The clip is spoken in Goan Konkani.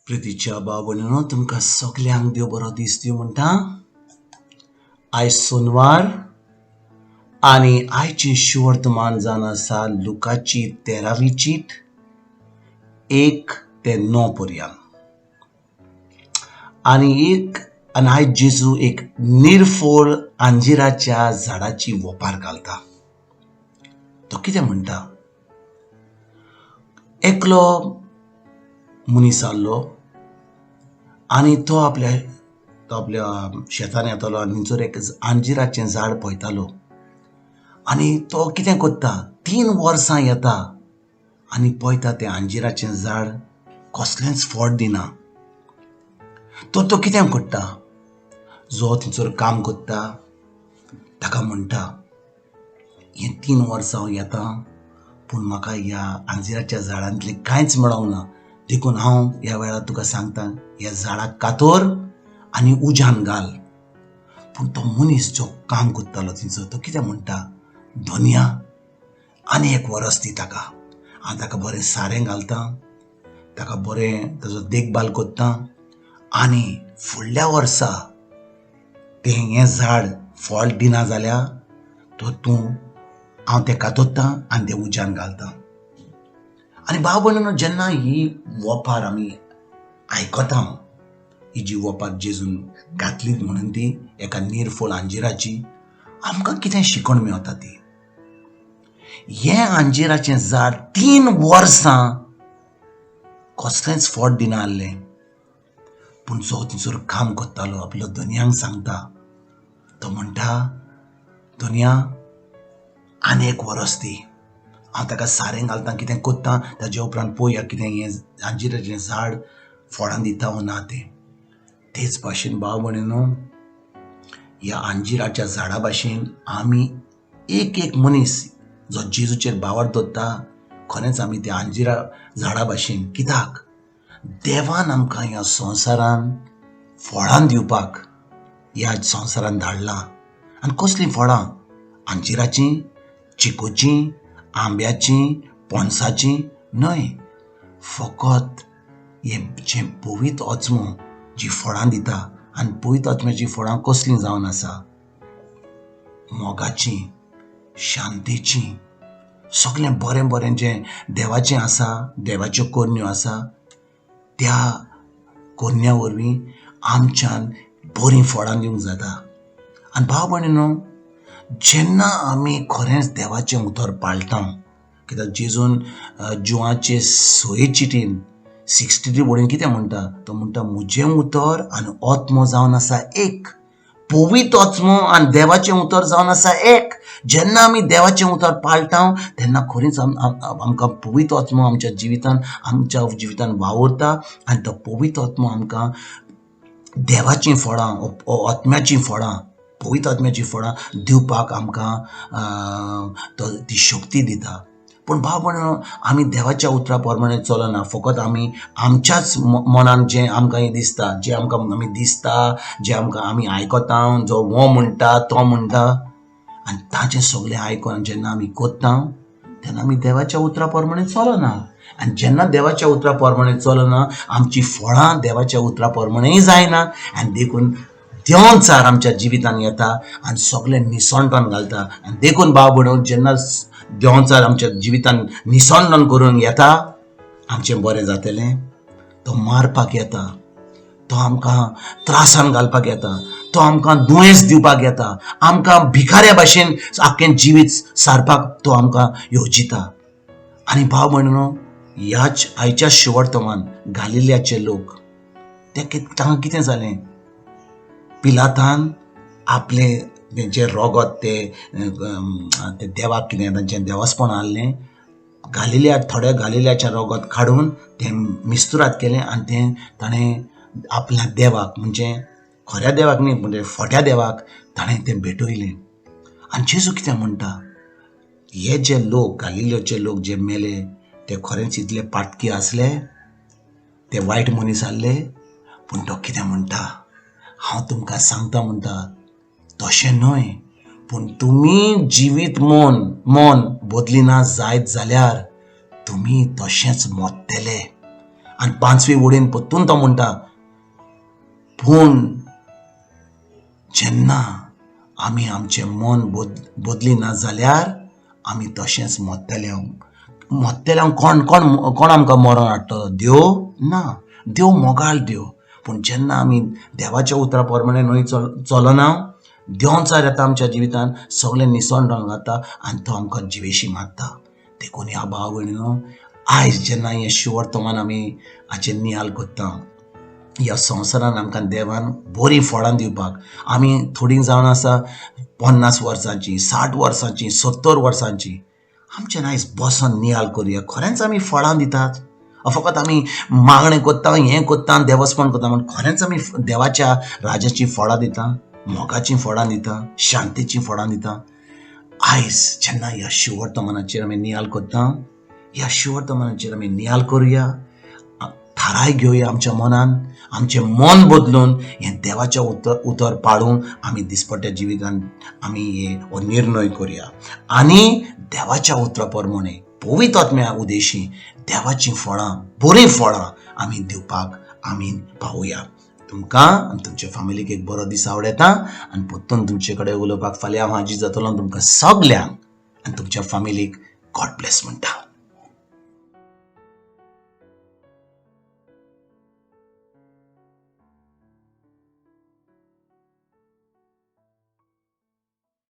प्रितीच्या भाव भयणीनो, तुमकां सगल्यांक देव बरो दीस दिवं म्हणटा. आयज सोनवार आनी आयचें शिवर्तमान जावन आसा लुकाची 13वी चीट 1 ते 9 पर्यंत. आनी एक आनी आयज जेजू एक निर्फोळ अंजिराच्या झाडाची वोपार घालता. तो कितें म्हणटा, एकलो मनीस आहलो आनी तो आपल्या शेतान येतालो आनी थंयसर एक अंजिराचें झाड पळयतालो. आनी तो कितें करता, 3 वर्सां येता आनी पळयता तें अंजिराचें झाड कसलेंच फळ दिना. तर तो कितें करता, जो थंयसर काम करता ताका म्हणटा, हें 3 वर्सां हांव येता पूण म्हाका ह्या अंजिराच्या झाडांतलें कांयच मेळोंक ना, देखून हांव ह्या वेळार तुका सांगता ह्या झाडाक कातोर आनी उज्यान घाल. पूण तो मनीस जो काम करतालो थंयसर तो कितें म्हणटा, धनया आनी 1 वरस दी ताका, हांव ताका बरें सारें घालता, ताका बरें ताजो देखभाल करता आनी फुडल्या वर्सा तें हें झाड फळ दिना जाल्यार तो तूं हांव तें कातोरता आनी तें उज्यान घालता. आनी भाव भयणीनो, जेन्ना ही वोपार आमी आयकता, ही जी वोपार जेजून घातली म्हणून ती एका निर्फळ अंजिराची, आमकां कितें शिकवण मेळटा ती, हें अंजिराचें झाड 3 वर्सां कसलेंच फळ दिना आहलें, पूण जो थंयसर काम करतालो आपल्या धनयांक सांगता, तो म्हणटा, धनया आनी 1 वरस दी, हांव ताका सारें घालता, कितें करता, ताजे उपरांत पळोवया कितें हें अंजिराचें झाड फळां दिता वो ना तें. तेच भाशेन भाव भयणीनो, ह्या अंजिराच्या झाडा भाशेन आमी एक एक मनीस जो जेजूचेर भावार्थ दवरता, खरेंच आमी त्या अंजिरा झाडा भाशेन. कित्याक देवान आमकां ह्या संवसारान फळां दिवपाक ह्या संवसारान धाडलां. आनी कसलीं फळां, अंजिराचीं, चिकूचीं, आंब्याचीं, पणसाचीं न्हय, फकत हें जें पवित्र आत्मो जी फळां दिता. आनी पवित्र आत्म्याचीं फळां कसलीं जावन आसा, मोगाचीं, शांतीचीं, सगळें बरें बरें जें देवाचें आसा, देवाच्यो करण्यो आसा, त्या करण्या वरवीं आमच्यान बरीं फळां दिवंक जाता. आनी भाव भयणीनो, जेन्ना आमी खरेंच देवाचें उतर पाळटा, कित्याक जेजून जुवाचे 6 चिटीन 63 वडीन कितें म्हणटा, तो म्हणटा, म्हजें उतर आनी आत्मो जावन आसा एक, पवित्र आत्मो आनी देवाचें उतर जावन आसा एक. जेन्ना आमी देवाचें उतर पाळटा तेन्ना खरीच आमकां पवित्र आत्मो आमच्या जिवितान वावुरता आनी तो पवित्र आत्मो आमकां देवाचीं फळां, आत्म्याचीं फळां, पवित्र आत्म्याचीं फळां दिवपाक आमकां ती शक्ती दिता. पूण भाव भयणीनो, आमी देवाच्या उतरा प्रमाणे चलना, फकत आमी आमच्याच मनान जें आमकां दिसता, जें आमकां आमी दिसता, जें आमकां आमी आयकता, जो हो म्हणटा तो म्हणटा, आनी ताचें सगळें आयकून जेन्ना आमी करता तेन्ना आमी देवाच्या उतरा प्रमाणे चलना. आनी जेन्ना देवाच्या उतरा प्रमाणे चलना, आमची फळां देवाच्या उतरा प्रमाणेय जायना. आनी देखून देवचार आमच्या जिवितान येता आनी सगळें निसणटण घालता. आनी देखून भाव भयणीनो, जेन्ना देवचार आमच्या जिवितान निसणटण करून येता, आमचें बरें जातलें. तो मारपाक येता, तो आमकां त्रासान घालपाक येता, तो आमकां दुयेंस दिवपाक येता, आमकां भिकाऱ्या भाशेन आख्खें जिवीत सारपाक तो आमकां येवजिता. आनी भाव भयणीनो, ह्याच आयच्या शिवर्तमान गालिल्याचे लोक ते तांकां कितें जालें, पिलातान आपलें तेंचें रोगत ते देवाक कितें तांचें देवस्पण आहलें, गालिल्या थोड्या गालिल्याचें रोगत काडून तें मिस्तुराद केलें आनी तें ताणें आपल्या देवाक, म्हणजे खऱ्या देवाक न्ही, म्हणजे फोट्या देवाक ताणें तें भेटयलें. आनी जेजू कितें म्हणटा, हे जे लोक गालिल्याचे लोक जे मेले ते खरेंच इतले पाटकी आसले, ते वायट मनीस आहले, पूण तो कितें म्हणटा, हांव तुमकां सांगता म्हणटा, तशें न्हय, पूण तुमी जिवीत मन बदलिना जायत जाल्यार तुमी तशेंच मोडटले. आनी पांचवी वळीन परतून तो म्हणटा, पूण जेन्ना आमी आमचें मन बदली ना जाल्यार आमी तशेंच मरतले. मरतले कोण कोण कोण आमकां मरण हाडटलो? देव ना. देव मोगाळ देव. पूण जेन्ना आमी देवाच्या उतरा प्रमाणे न्हय चलना, देंवचार येता आमच्या जिवितान, सगळें निसण घालता आनी तो आमकां जिवेशी मारता. देखून ह्या भाव भयणीनो, आयज जेन्ना हें शिवर्तमान आमी हाचेर नियाळ करता, ह्या संवसारान आमकां देवान बरीं फळां दिवपाक, आमी थोडीं जावन आसा 50 वर्सांची, 60 वर्सांची, 70 वर्सांची, आमच्यान आयज बसोन नियाळ करुया, खरेंच आमी फळां दितात? फकत आमी मागणें करता, हें करता, देवस्पण करता, म्हण खरेंच आमी देवाच्या राजाचीं फळां दिता, मोगाचीं फळां दिता, शांतीचीं फळां दिता? आयज जेन्ना ह्या शिवर्तमानाचेर आमी नियाळ करता, ह्या शिवर्तमानाचेर आमी नियाळ करुया, थाराय घेवया आमच्या मनान, आमचें मन बदलून हें देवाचें उतर पाळून आमी दिसपट्ट्या जिवितान आमी हे हो निर्णय करुया आनी देवाच्या उतरा प्रमाणे पवित्र आत्म्या उदेशी देवाचीं फळां, बरीं फळां आमी दिवपाक आमी पावया. तुमकां आनी तुमच्या फामिलीक एक बरो दीस आवडटा आनी परतून तुमचे कडेन उलोवपाक फाल्यां हांव हाजीर जातलो. तुमकां सगल्यांक आनी तुमच्या फामिलीक गॉड ब्लेस म्हणटा.